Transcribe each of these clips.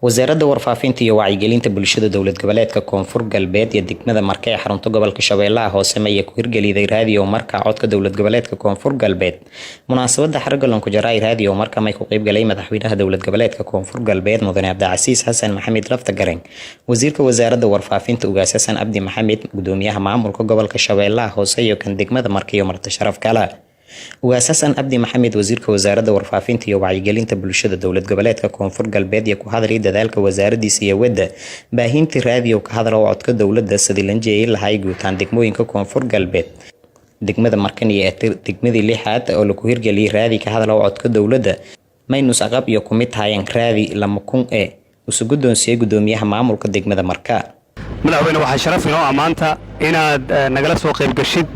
Wasaaradda Warfaafinta iyo Wacyigelinta Bulshada Dowlad Goboleedka Koonfur Galbeed iyo degmada Marka ee xarunta gobolka Shabeellaha Hoose ayaa ku hirgeliyay raadiyo Marka, codka Dowlad Goboleedka Koonfur Galbeed. Munaasabada xarigga ku jaray raadiyo Marka may ku qayb galay Madaxweynaha Dowlad Goboleedka Koonfur Galbeed, Mudane Cabdicasiis Xasan Maxamed Laftagareen, Wasiirka Wasaaradda Warfaafinta, Ugaas Xasan Cabdi Maxamed, Gudoomiyaha Maamulka Gobolka Shabeellaha Hoose iyo kan degmada Marka iyo marti sharaf kale. Ugaas Xasan Cabdi Maxamed, Wasiirka Wasaaradda Warfaafinta iyo Wacyigelinta Bulshada Dowlad Goboleedka Koonfur Galbeed, iyo ku hadlay dadaalka wasaaradiisa iyo wadda baahinta raadiyo ka hadla oo codka dowladda sidii la jeeyay lahay guutaan degmooyinka Koonfur Galbeed. Degmada Markan iyo degmadii lixaad oo lagu hirgeliyay raadi ka hadla oo codka dowladda maynus aqab iyo ku mid tahayan raadi 2000 ee usu guddoonsiiyey gudoomiyaha maamulka degmada Marka. Madaxweyne, waxaa sharaf inoo ammaanta inaad nagala soo qayb gashid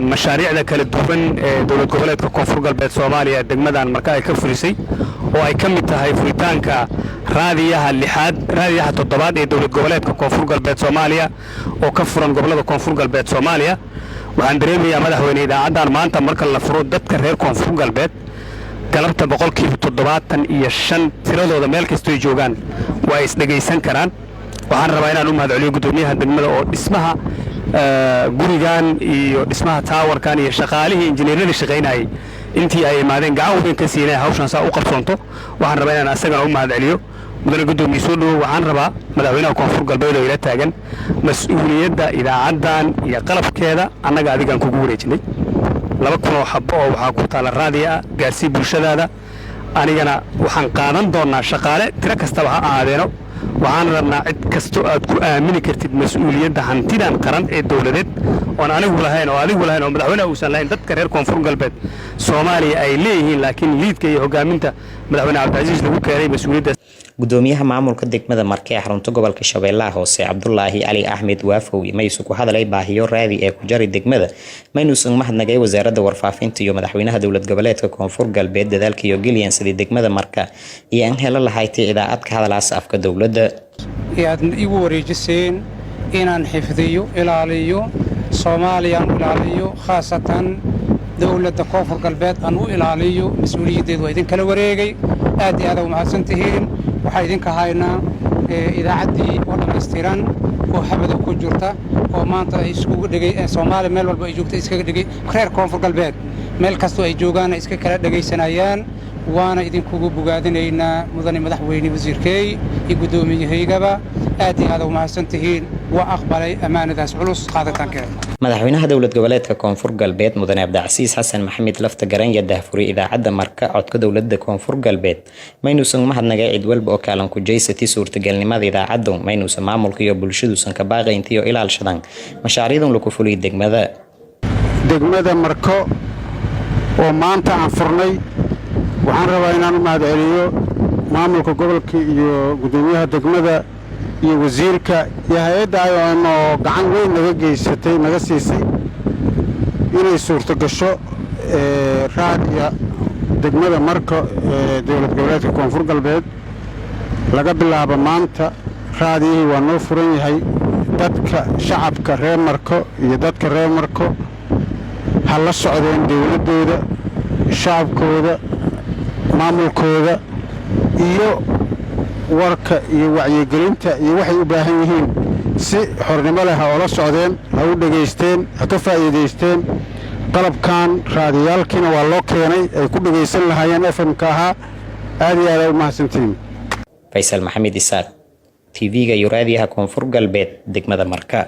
mashaariicda kala duwan ee Dowlad Goboleedka Koonfur Galbeed Soomaaliya degmadan Marka ay ka fulisay, oo ay ka mid tahay furitaanka raadiyaha lixaad, raadiyaha toddobaad ee Dowlad Goboleedka Koonfur Galbeed Soomaaliya oo ka furan gobollada Koonfur Galbeed Soomaaliya. Waxaan dareemayaa, madaxweyne, idaacaddan maanta marka la furo, dadka reer Koonfur Galbeed galabta 75% tiradooda meel kastoy joogaan waa isdhegaysan karaan. Waxaan rabaa inaan u mahadceliyo guddoomiyaha degmada oo dhismaha gurigan iyo dhismaha taawarkan iyo shaqaalihii injineeradii shaqaynayay intii ay imaadeen gacan weyn ka siinay hawshan saa u qabsoonto. Waxaan rabaa inaan asagana u mahadceliyo. Mudane guddoomiye, soo dhowow. Waxaan rabaa madaxweynaha Koonfur Galbeed oo ila taagan, mas-uuliyadda idaacaddan iyo qalabkeeda annaga adigaan kugu wareejinay. 2000 oo xabo oo waxaa ku taala raadiya ah, gaarsii bulshadaada. Anigana waxaan qaadan doonnaa shaqaale, tiro kastaba ha ahaadeeno. Waxaan rabnaa cid kastoo aad ku aamini kartid mas-uuliyadda hantidan qaran ee dowladeed oon anigu lahayn oo adigu lahayn oo madaxweynaha uusan lahayn, dadka reer Koonfur Galbeed Soomaaliya ay leeyihiin, laakiin liidka iyo hogaaminta madaxweyne Cabdicasiis lagu keenay mas-uuliyaddaas. Gudoomiyaha maamulka degmada Marke ee xarunta gobolka Shabeellaha Hoose, Cabdulaahi Cali Axmed Waafow, maysu ku hadlay baahiyo raadi ee ku jari degmada, maynuusan mahadnagay Wasaaradda Warfaafinta iyo madaxweynaha Dowlad Goboleedka Koonfur Galbeed dadaalka iyo gelyan sidii degmada Marka iyo an helo lahayti idaacad ka hadalaas afka dowladda. Aad igu wareejiseen inaan xifdiyo, ilaaliyo Soomaaliyaan, u ilaaliyo khaasatan dowladda Koonfur Galbeed aan u ilaaliyo mas-uuliyaddeedu waa idinkala wareegay. Aad iyo aad u mahadsan tihiin. Waxaa idinka haynaa idaacaddii oo dhammaystiran oo habada ku jirta oo maanta ay iskugu dhegay Soomaaliya meel walba ay joogta, iskaga dhegay reer Koonfur Galbeed meel kastoo ay joogaan ay iska kala dhegaysanayaan. Waana idinkugu bogaadinaynaa, mudane madaxweyne, wasiirkeey iyo guddoomiyahaygaba. Aad iyo aad u mahadsan tihiin. Waa aqbalay ammaanadaas culus qaaditaankeeda. Madaxweynaha Dowlad Goboleedka Koonfur Galbeed, Mudane Cabdicasiis Xasan Maxamed Lafta Garanya, dahfuray idaacadda Marka, codka dowladda Koonfur Galbeed, maynuusan mahadnagay cid walba oo kaalan ku jaysatay suurtagalnimada idaacaddu, maynuusan maamulka iyo bulshaduusan ka baaqayntiyo ilaalshadan mashaariicdan lagu fuliyay degmada. Degmada Marko oo maanta aan furnay, waxaan rabaa inaan u mahadceliyo maamulka gobolka iyo guddoomiyaha degmada iyo wasiirka iyo hay-adda IOM oo gacan weyn naga geysatay, naga siisay inay suurto gasho raadiya degmada Marka ee Dowlad Goboleedka Koonfur Galbeed. Laga bilaabo maanta raadiyihii waa noo furan yahay. Dadka shacabka reer Marko iyo dadka reer Marko ha la socdeen dowladdooda, shacabkooda, maamulkooda iyo warka iyo wacyigelinta iyo waxay u baahan yihiin si xornimo leh ha oola socdeen, ha u dhegaysteen, ha ka faa'iidaysteen. Qalabkan raadiyaalkiina waa loo keenay ay ku dhegaysan lahaayeen FM-ka ahaa. Aad iyo aad u mahadsantihiin. Faysal Maxamed Isaaq, TV-ga iyo raadiyaha Koonfur Galbeed, degmada Marka.